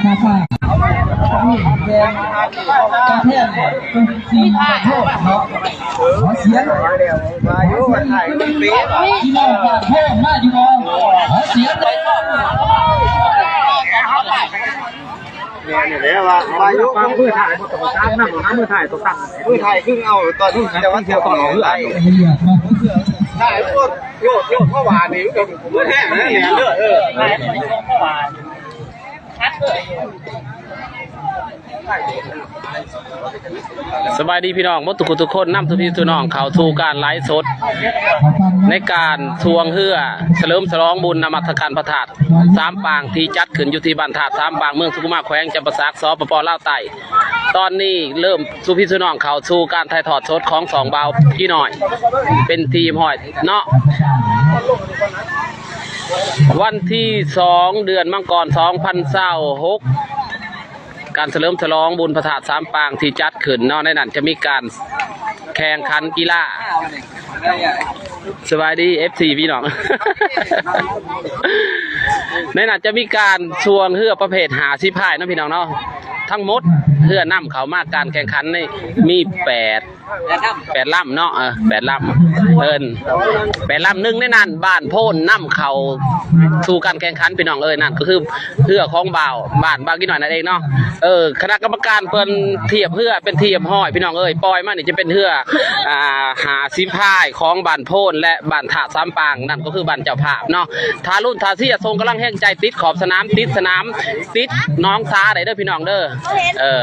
ກາແຟ ກາແຟ ເນາະ ຂໍສຽງ ພີ່ນ້ອງບ້ານໂພນມາຢູ່ບໍ່? ຂໍສຽງ ແມ່ນແຫຼະວ່າ ວ່າຢູ່ ມືຖ່າຍບໍ່ຕ້ອງຕັ້ງນຳ ມືຖ່າຍຕ້ອງຕັ້ງ ມືຖ່າຍຄືເອົາຕອນທີ່ຈະວ່າຖອດອອກເຮືອນ ຖ່າຍໂລດ ໂລດ ໂລດ ເພາະວ່ານີ້ມັນກໍບໍ່ແຮງນະ ເອີ ສະບາຍດີພີ່ນ້ອງໝົດທຸກຜູ້ທຸກຄົນ ນຳທຸກພີ່ທຸກນ້ອງເຂົ້າສູ່ການໄລຟ໌ສົດ ໃນການຊ່ວງເຮືອສະເຫຼີມສະຫຼອງບຸນນະມັດສະການພະທາດສາມປາງ ທີ່ຈັດຂຶ້ນຢູ່ທີ່ບ້ານທາດສາມປາງ ເມືອງສຸຂຸມາ ແຂວງຈຳປາສັກ ສປປ ລາວໃຕ້. ຕອນນີ້ເລີ່ມສູ່ພີ່ສູ່ນ້ອງເຂົ້າສູ່ການຖ່າຍທອດສົດຂອງຊ່ອງບ່າວກີນ້ອຍ ເປັນທີ່ຮຽບຮ້ອຍເນາະ. ວັນທີສອງ ເດືອນມັງກອນ ສອງພັນຊາວຫົກ ການສະເຫຼີມສະຫຼອງບຸນພະທາດສາມປາງທີ່ຈັດຂຶ້ນເນາະ ໃນນັ້ນຈະມີການແຂ່ງຂັນກິລາ ສະບາຍດີ ເອັຟຊີ ພີ່ນ້ອງ ໃນນັ້ນຈະມີການຊ່ວງເຮືອປະເພດຫ້າສິບພາຍເນາະ ພີ່ນ້ອງເນາະ ທັງໝົດເຮືອນຳເຂົ້າມາການແຂ່ງຂັນນີ້ມີແປດ ແປດລຳເນາະ ເອີ ແປດລຳ ເອີ ແປດລຳ ໜຶ່ງໃນນັ້ນບ້ານໂພນນຳເຂົ້າສູ່ການແຂ່ງຂັນ ພີ່ນ້ອງເອີຍ ນັ້ນກໍຄືເຮືອຂອງບ່າວ ບ້ານບ່າວກີນ້ອຍນັ້ນເອງເນາະ ເອີ ຄະນະກຳມະການເພິ່ນທຽບເຮືອເປັນທີ່ຮຽບຮ້ອຍ ພີ່ນ້ອງເອີຍ ປ່ອຍມານີ້ຈະເປັນເຮືອ ອ່າ ຫ້າສິບພາຍຂອງບ້ານໂພນ ແລະ ບ້ານທາດສາມປາງ ນັ້ນກໍຄືບ້ານເຈົ້າພາບເນາະ ຖ້າລຸ້ນ ຖ້າເຊຍ ສົ່ງກຳລັງແຮງໃຈ ຕິດຂອບສະໜາມ ຕິດສະໜາມ ຕິດໜອງສາໄດ້ເດີ ພີ່ນ້ອງເດີ ເອີ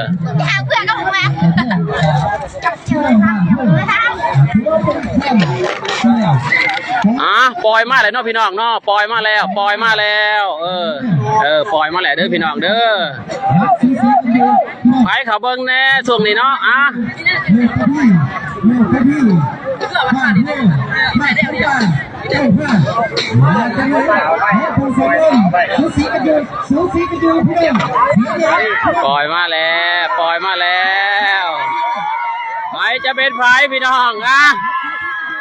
ອ່າ ປ່ອຍມາແລ້ວເນາະ ພີ່ນ້ອງເນາະ ປ່ອຍມາແລ້ວ ປ່ອຍມາແລ້ວ ເອີ ເອີ ປ່ອຍມາແລ້ວເດີ ພີ່ນ້ອງເດີ ໃຜເຂົ້າເບິ່ງແດ່ຊ່ວງນີ້ເນາະ ອ່າ ປ່ອຍມາແລ້ວ ປ່ອຍມາແລ້ວ ໃຜຈະເປັນໃຜ ພີ່ນ້ອງ ອ່າ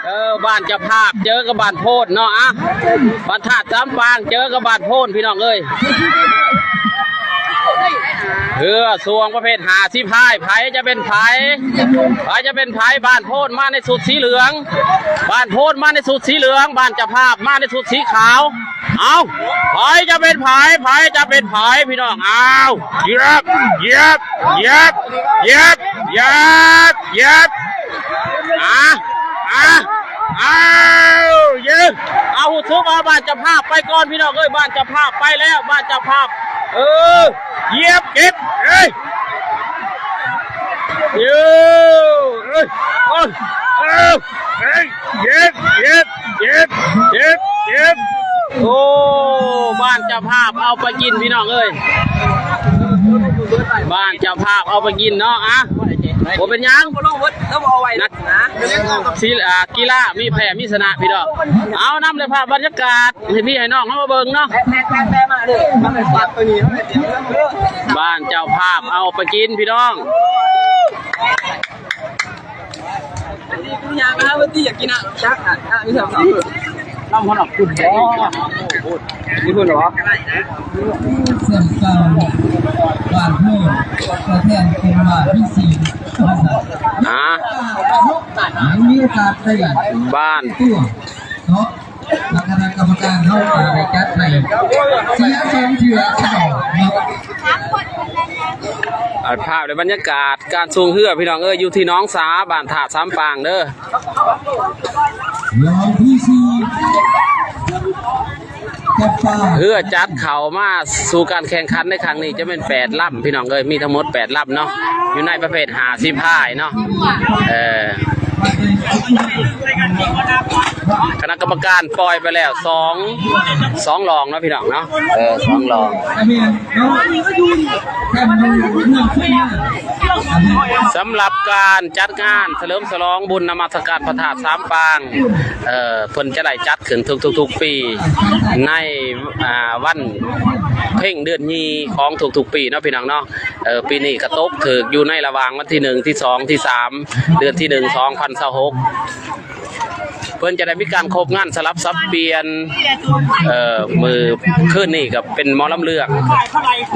ເອີ ບ້ານເຈົ້າພາບເຈີກັບບ້ານໂພນເນາະ ອ່າ ບ້ານທາດສາມປາງເຈີກັບບ້ານໂພນ ພີ່ນ້ອງເອີຍ ເຮືອຊ່ວງປະເພດຫ້າສິບພາຍ ໃຜຈະເປັນໃຜ ໃຜຈະເປັນໃຜ ບ້ານໂພນມາໃນຊຸດສີເຫຼືອງ ບ້ານໂພນມາໃນຊຸດສີເຫຼືອງ ບ້ານເຈົ້າພາບມາໃນຊຸດສີຂາວ ເອົ້າ ໃຜຈະເປັນໃຜ ໃຜຈະເປັນໃຜ ພີ່ນ້ອງ ອ້າວ ຢຽບ ຢຽບ ຢຽບ ຢຽບ ຢຽບ ຢຽບ ອ່າ ອ່າ ອ້າວ ເຢີ ເອົາ ຮູ້ສຶກວ່າບ້ານເຈົ້າພາບໄປກ່ອນ ພີ່ນ້ອງເອີຍ ບ້ານເຈົ້າພາບໄປແລ້ວ ບ້ານເຈົ້າພາບ ເອີ ຢຽບເກັບ ເອີຍ ເອີ ເອີຍ ເອີຍ ເອີຍ ເຢັບ ເຈັບ ເຈັບ ເຈັບ ໂອ້ ບ້ານເຈົ້າພາບເອົາໄປກິນ ພີ່ນ້ອງເອີຍ ບ້ານເຈົ້າພາບເອົາໄປກິນເນາະ ອ່ະ ບໍ່ເປັນຫຍັງ ນັກ ອ່າ ກິລາມີແພ້ມີຊະນະ ພີ່ນ້ອງ ເອົານຳເລີຍພາບບັນຍາກາດ ໃຫ້ພີ່ໃຫ້ນ້ອງເຮົາມາເບິ່ງເນາະ ບ້ານເຈົ້າພາບເອົາໄປກິນ ພີ່ນ້ອງ ນ້ຳເຮົາໜັກຂຶ້ນບໍ່ ມີເພິ່ນບໍ່ ເຊິ່ງເກົ່າບ້ານໂພນ ຕົວແທນເປັນບ້ານທີສີ່ ອ່າ ຍັງມີໂອກາດໄດ້ ບ້ານຕົວເນາະ ແລະ ຄະນະກຳມະການເຮົາກໍໄດ້ຈັດໃຫ້ເສຍສອງເທື່ອຊະດອກເນາະ ອັດພາບ ແລະ ບັນຍາກາດການຊ່ວງເຮືອ ພີ່ນ້ອງເອີຍ ຢູ່ທີ່ໜອງສາ ບ້ານທາດສາມປາງເດີ ເຮືອຈັດເຂົ້າມາສູ່ການແຂ່ງຂັນໃນຄັ້ງນີ້ຈະແມ່ນແປດລຳ ພີ່ນ້ອງເອີຍ ມີທັງໝົດແປດລຳເນາະ ຢູ່ໃນປະເພດຫ້າສິບພາຍເນາະ ເອີ ຄະນະກຳມະການປ່ອຍໄປແລ້ວສອງ ສອງລອງເນາະ ພີ່ນ້ອງເນາະ ເອີ ສອງລອງ ສຳລັບການຈັດງານສະເຫຼີມສະຫຼອງບຸນນະມັດສະການພະທາດສາມປາງ ເອີ ເພິ່ນຈະໄດ້ຈັດຂຶ້ນທຸກໆປີ ໃນ ອ່າ ວັນເພັງເດືອນຍີ່ຂອງທຸກໆປີເນາະ ພີ່ນ້ອງເນາະ ເອີ ປີນີ້ກະຕົກຖືກຢູ່ໃນລະຫວ່າງວັນທີໜຶ່ງ ທີສອງ ທີສາມ ເດືອນທີໜຶ່ງ ສອງພັນຊາວຫົກ ເພິ່ນຈະໄດ້ມີການຄົບງານສະຫຼັບສັບປ່ຽນ ເອີ ມື້ຄືນນີ້ກະເປັນໝໍລຳເລື່ອງ